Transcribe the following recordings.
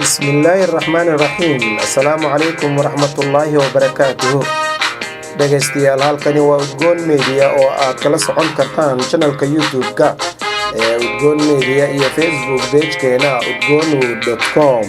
Bismillaahi raxmaani raxiim. Assalaamu calaykum waraxmatullaahi wabarakaatuhu. Dhegaystayaal, halkani waa Udgoon Media oo aad kala socon kartaan channelka YouTube-ka ee Udgoon Media iyo Facebook pagekeena udgoonwood.com.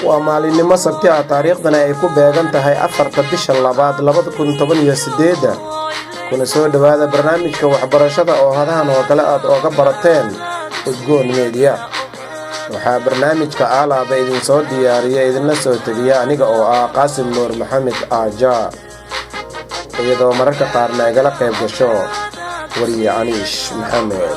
Waa maalinimo Sabti ah, taariikhdana ay ku beegan tahay 4-ta bisha 2 2018-da. Kuna soo dhowaada barnaamijka waxbarashada oo hadahan oo kale aad ooga barateen Udgoon Media. Waxaa barnaamijka aalaaba idinsoo diyaariya, idinla soo tegiya aniga oo ah Qaasim Nuur Maxamed Aaja, iyadoo mararka qaarna igala qayb gasho wariye Aniish Maxamed.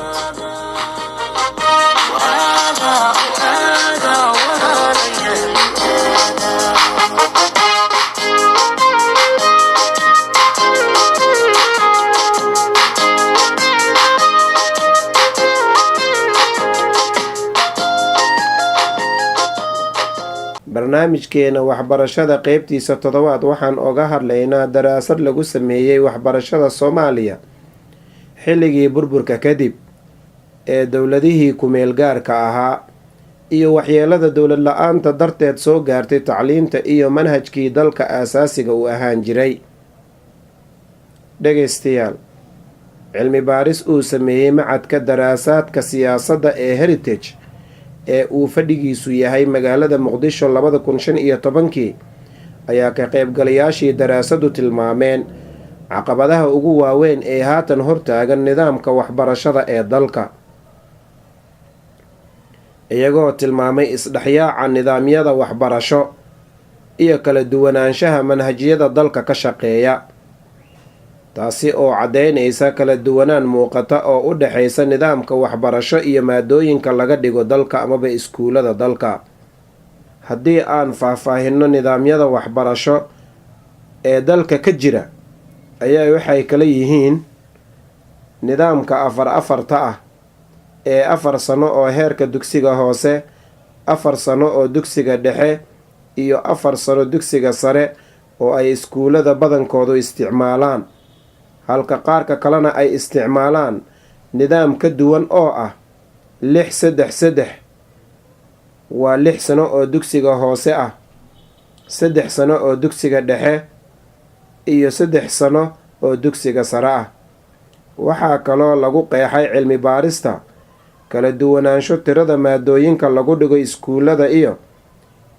Barnaamijkeena waxbarashada qeybtiisa toddobaad waxaan oga hadlaynaa daraasad lagu sameeyey waxbarashada Soomaaliya xilligii burburka kadib ee dowladihii ku-meel gaarka ahaa iyo waxyeelada dowlad la-aanta darteed soo gaartay tacliinta iyo manhajkii dalka aasaasiga uu ahaan jiray. Dhegaystayaal, cilmi baaris uu sameeyey Macadka Daraasaadka Siyaasadda ee Heritage ee uu fadhigiisu yahay magaalada Muqdisho 2015-kii ayaa ka qaybgalayaashii daraasadu tilmaameen caqabadaha ugu waaweyn ee haatan hortaagan nidaamka waxbarashada ee dalka, iyagoo tilmaamay isdhexyaaca nidaamyada waxbarasho iyo kala duwanaanshaha manhajyada dalka ka shaqeeya, taasi oo caddeynaysa kala duwanaan muuqata oo u dhexeysa nidaamka waxbarasho iyo maadooyinka laga dhigo dalka amaba iskuulada dalka. Haddii aan faahfaahino nidaamyada waxbarasho ee dalka ka jira ayaa waxay kala yihiin: nidaamka afar afarta ah ee 4 sano oo heerka dugsiga hoose, 4 sano oo dugsiga dhexe iyo 4 sano dugsiga sare oo ay iskuulada badankoodu isticmaalaan, halka qaarka kalena ay isticmaalaan nidaam ka duwan oo ah 6-3-3. Waa 6 sano oo dugsiga hoose ah, 3 sano oo dugsiga dhexe iyo 3 sano oo dugsiga sare ah. Waxaa kaloo lagu qeexay cilmi baarista kala duwanaansho tirada maadooyinka lagu dhigo iskuulada iyo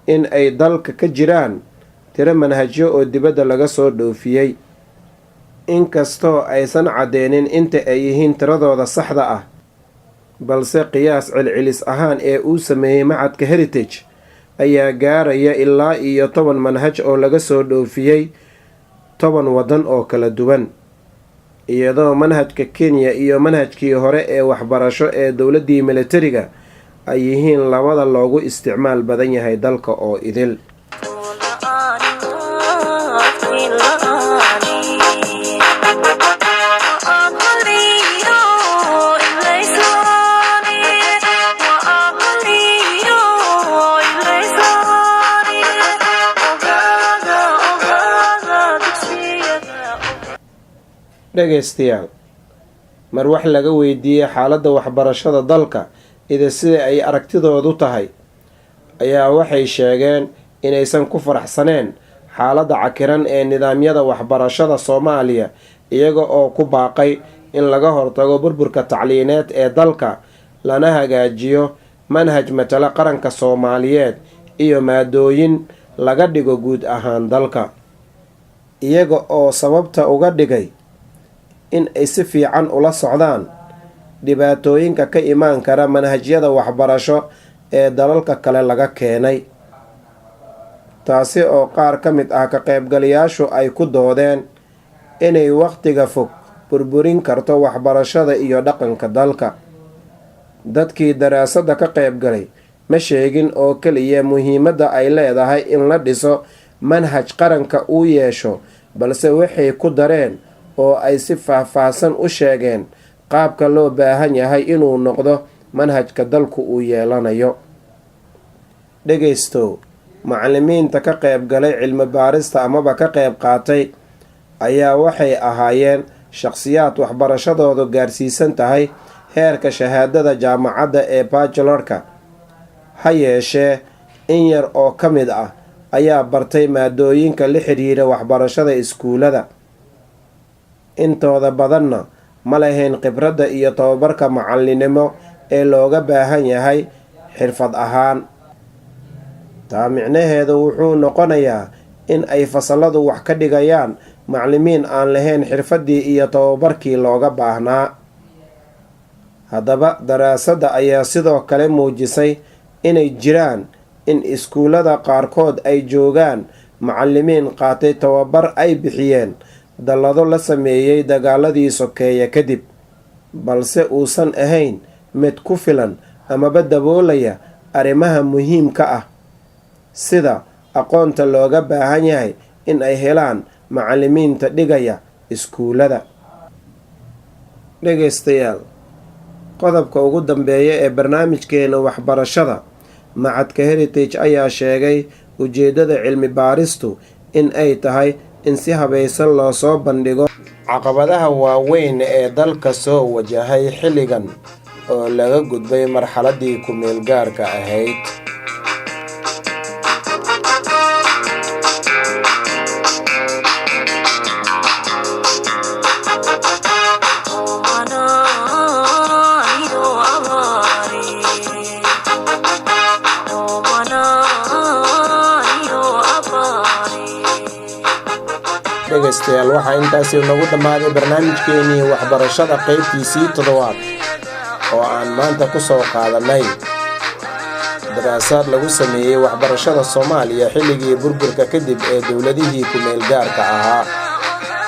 in ay dalka ka jiraan tiro manhajyo oo dibadda laga soo dhoofiyey, inkastoo aysan caddeynin inta ay yihiin tiradooda saxda ah, balse qiyaas celcelis ahaan ee uu sameeyey macadka Heritage ayaa gaaraya ilaa iyo 10 manhaj oo laga soo dhoofiyey 10 waddan oo kala duwan, iyadoo manhajka Kenya iyo manhajkii hore ee waxbarasho ee dowladdii militariga ay yihiin labada loogu isticmaal badan yahay dalka oo idil. Dhegaystayaal, mar wax laga weydiiyey xaaladda waxbarashada dalka ida sida ay aragtidoodu tahay ayaa waxay sheegeen inaysan ku faraxsaneen xaaladda cakiran ee nidaamyada waxbarashada Soomaaliya, iyaga oo ku baaqay in laga hortago burburka tacliineed ee dalka, lana hagaajiyo manhaj matala qaranka Soomaaliyeed iyo maadooyin laga dhigo guud ahaan dalka, iyaga oo sababta uga dhigay in ay si fiican ula socdaan dhibaatooyinka ka imaan kara manhajyada waxbarasho ee dalalka kale laga keenay, taasi oo qaar ka mid ah ka qaybgalayaashu ay ku doodeen inay wakhtiga fog burburin karto waxbarashada iyo dhaqanka dalka. Dadkii daraasadda ka qaybgalay Ma sheegin oo keliya muhiimadda ay leedahay in la dhiso manhaj qaranka uu yeesho, balse waxay ku dareen oo ay si faahfaahsan u sheegeen qaabka loo baahan yahay inuu noqdo manhajka dalku uu yeelanayo. Dhegaystow, macallimiinta ka qayb galay cilmi baarista amaba ka qayb qaatay ayaa waxay ahaayeen shaqsiyaad waxbarashadoodu gaarsiisan tahay heerka shahaadada jaamacadda ee bachelorka. Ha yeeshee, in yar oo ka mid ah ayaa bartay maadooyinka la xiriira waxbarashada iskuulada. Intooda badanna ma lahayn khibradda iyo tababarka macallinimo ee looga baahan yahay xirfad ahaan. Taa micnaheedu wuxuu noqonayaa in ay fasaladu wax ka dhigayaan macallimiin aan lahayn xirfaddii iyo tababarkii looga baahnaa. Haddaba, daraasadda ayaa sidoo kale muujisay inay jiraan in iskuullada qaarkood ay joogaan macallimiin qaatay tababar ay bixiyeen dallado la sameeyey dagaaladii sokeeye kadib, balse uusan ahayn mid ku filan amaba daboolaya arrimaha muhiimka ah, sida aqoonta looga baahan yahay in ay helaan macallimiinta dhigaya iskuullada. Dhegaystayaal, qodobka ugu dambeeya ee barnaamijkeena waxbarashada, Machadka Heritage ayaa sheegay ujeeddada cilmi baaristu in ay tahay in si habaysan loo soo bandhigo caqabadaha waaweyn ee dalka soo wajahay xilligan oo laga gudbay marxaladdii ku-meel gaarka ahayd. Dhegaystayaal, waxaa intaasi nagu dhammaaday barnaamijkeenii waxbarashada qaybtiisii toddobaad oo aan maanta ku soo qaadanay daraasaad lagu sameeyey waxbarashada Soomaaliya xilligii burburka kadib ee dowladihii ku-meel gaarka ahaa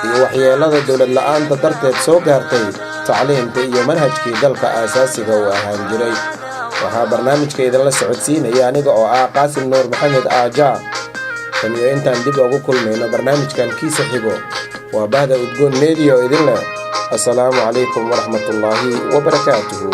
iyo waxyeelada dowlad la-aanta darteed soo gaartay tacliinta iyo manhajkii dalka aasaasiga uu ahaan jiray. Waxaa barnaamijka idinla socodsiinaya aniga oo ah Qaasim Nuur Maxamed Aaja. Tan iyo intaan dib ugu kulmayno barnaamijkan kiisa xigo, waa bahda Udgoon Media oo idin leh assalaamu calaykum waraxmatullaahi wabarakaatuhu.